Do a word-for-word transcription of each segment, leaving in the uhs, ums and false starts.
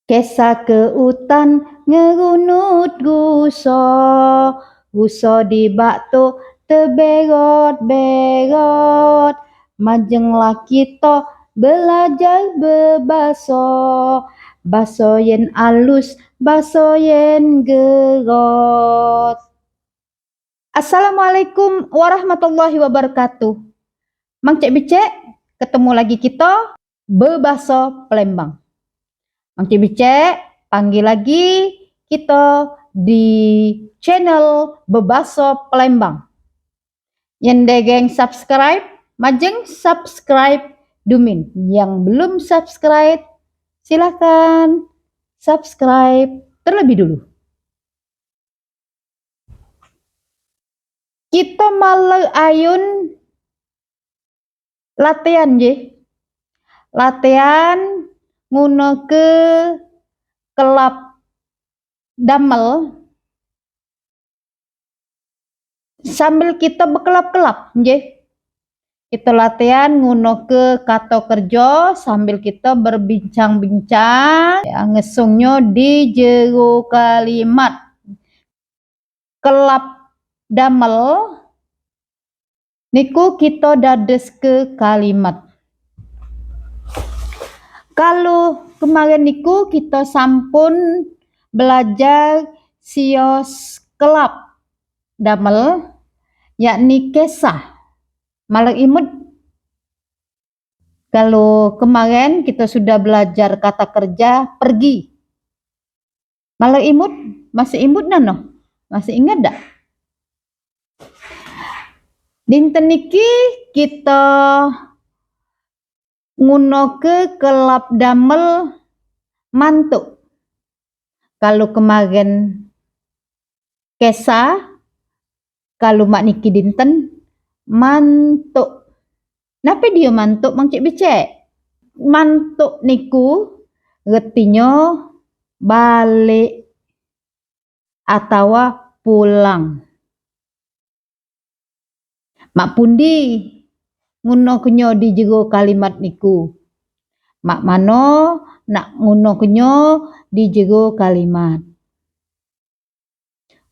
Kesah ke utan ngerunut ruso, ruso di bak tu teberot-berot. Majenglah kito belajar bebaso, baso yen alus, baso yen gerot. Assalamualaikum warahmatullahi wabarakatuh. Mang Cek Bicek, ketemu lagi kito bebaso Palembang. Mang Cek Bicek, panggil lagi kito di channel Bebaso Palembang. Yang dereng subscribe, majeng subscribe dumin. Yang belum subscribe, silakan subscribe terlebih dulu. Kito maler ayun latihan, je. Latihan ngunoke kelap damel sambil kito bekelap-kelap, nggih. Kito latihan ngunoke kato kerjo sambil kito berbincang-bincang, ya, ngesungnyo di jero kalimat. Kelap damel niku kito dadeske kalimat. Kalu kemaren niku kito sampun belajar sios kelap damel, yakni kesah. Maler imut. Kalu kemaren kito sudah belajar kata kerja pergi. Maler imut, masih imut nano? Masih ingat dak? Dinten niki kito ngunoke kelap damel mantuk. Kalu kemaren kesah, kalu mak niki dinten mantuk. Nape dio mantuk, Mang Cek Bicek? Mantuk niku retinyo balek atawa pulang. Mak pundi ngunokenyo di jero kalimat niku? Mak mano nak ngunokenyo di jero kalimat?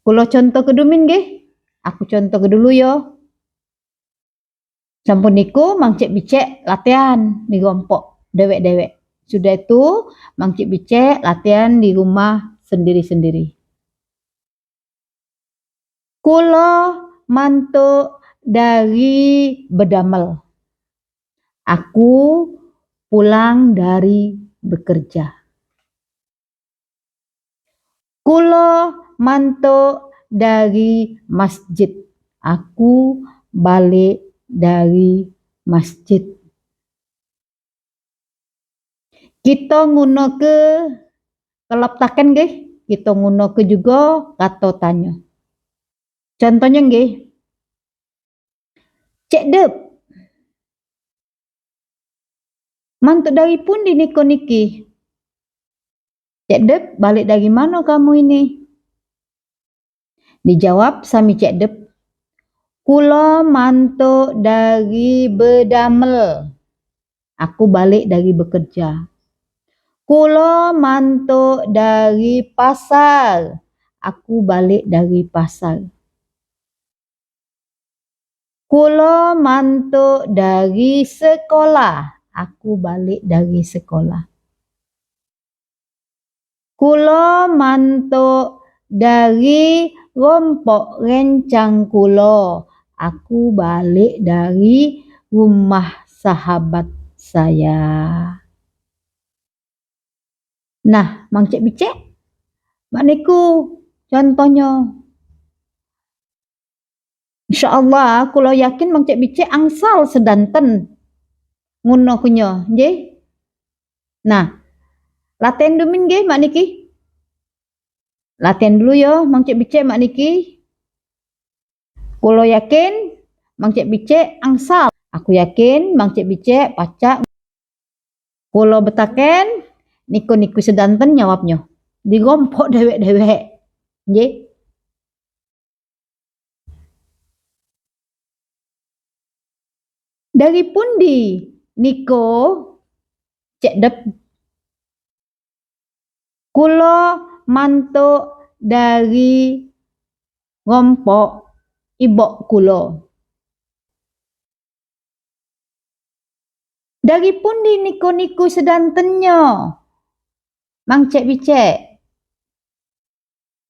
Kulo contoh ke dumin nggih. Aku contoh ke dulu yo. Sampun niku Mang Cek Bicek latihan di rompok dewek-dewek. Sudah itu Mang Cek Bicek latihan di rumah sendiri-sendiri. Kulo mantuk dari bedamel. Aku pulang dari bekerja. Kulo mantuk dari masjid. Aku balek dari masjid. Kito ngunoke kelap taken nggih, kito ngunoke jugo kato tanyo. Contohnyo nggih, Cek Dep, mantuk dari pundi niko niki? Cek Dep, balik dari mano kamu ini? Dijawab sami Cek Dep, kulo mantuk dari bedamel. Aku balik dari bekerja. Kulo mantuk dari pasar. Aku balik dari pasar. Kulo mantuk dari sekolah. Aku balik dari sekolah. Kulo mantuk dari rompok rencang kulo. Aku balik dari rumah sahabat saya. Nah, Mang Cek Bicek, mak niku contohnyo. Insya Allah, kulo yakin Mang Cek Bicek angsal sedanten ngunokenyo, nggih. Nah, latihan dumin nggih, mak niki. Latihan dulu yo, Mang Cek Bicek, mak niki. Kulo yakin Mang Cek Bicek angsal. Aku yakin Mang Cek Bicek pacak. Kulo betaken, niku-niku sedanten nyawabnyo. Digompok dewek-dewek. Nggih. Dari pundi niko, Cek Dep? Kulo mantuk dari ngompok ibok kulo. Dari pundi niko-niko sedantennyo? Mang Cek Bicek.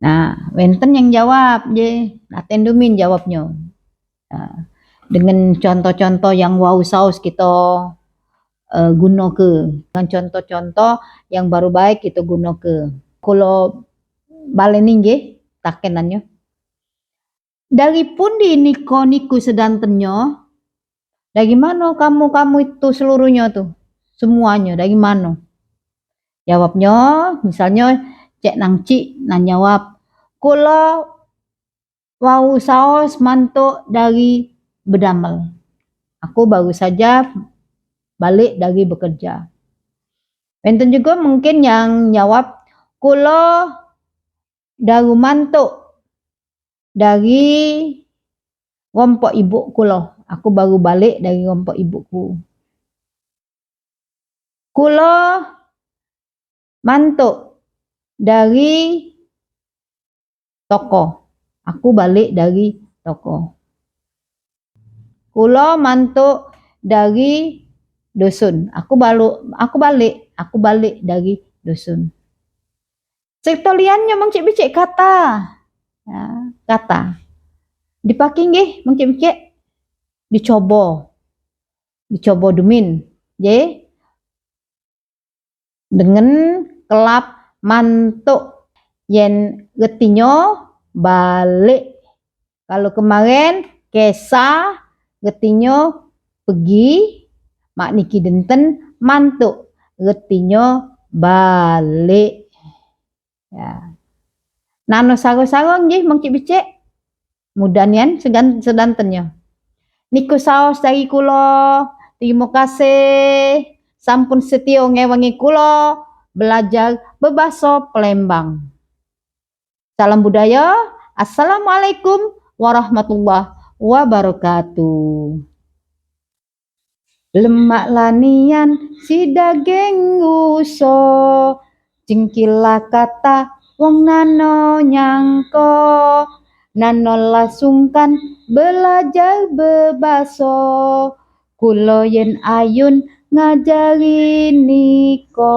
Nah, wenten yang jawab je, naten dumin jawabnyo. Nah, dengan contoh-contoh yang wau saos kito, eh, gunoke. Dengan contoh-contoh yang baru baik kito gunoke. Kulo baleni nggih takenannyo. Dari pundi niko-niko sedantennyo? Dari mano kamu-kamu itu seluruhnyo tu? Semuanyo dari mano? Jawabnyo, misalnyo Cek Nangcik nan jawab, kulo wau saos mantuk dari bedamel. Aku baru saja balik dari bekerja. Wenten juga mungkin yang jawab, kulo daru mantuk dari rompok ibuk kulo. Aku baru balik dari rompok ibukku. Kulo mantuk dari toko. Aku balik dari toko. Kulo mantuk dari dusun. Aku balu, aku balik, aku balik dari dusun. Serto liannyo mengcik-bicik kata. Ya, kata. Dipake nggih mengcik-bicik. Dicobo. Dicobo dumin. Ye. Dengan kelap mantuk. Yen retinyo balik. Kalu kemaren kesah, retinyo pegi, mak niki denten mantuk, retinyo balik. Ya. Nano saro-saro nggih mengcik-bicik. Mudah nian segan-, sedantennyo. Niku saos dari kulo. Terimo kasih sampun setio ngewangi kulo belajar bebaso Palembang. Salam budaya. Assalamualaikum warahmatullahi wabarakatuh. Lemak lanian si daging ruso, jengkilah kata wong nano nyangko, nano lah sungkan belajar bebaso, kulo yen ayun ngajari niko.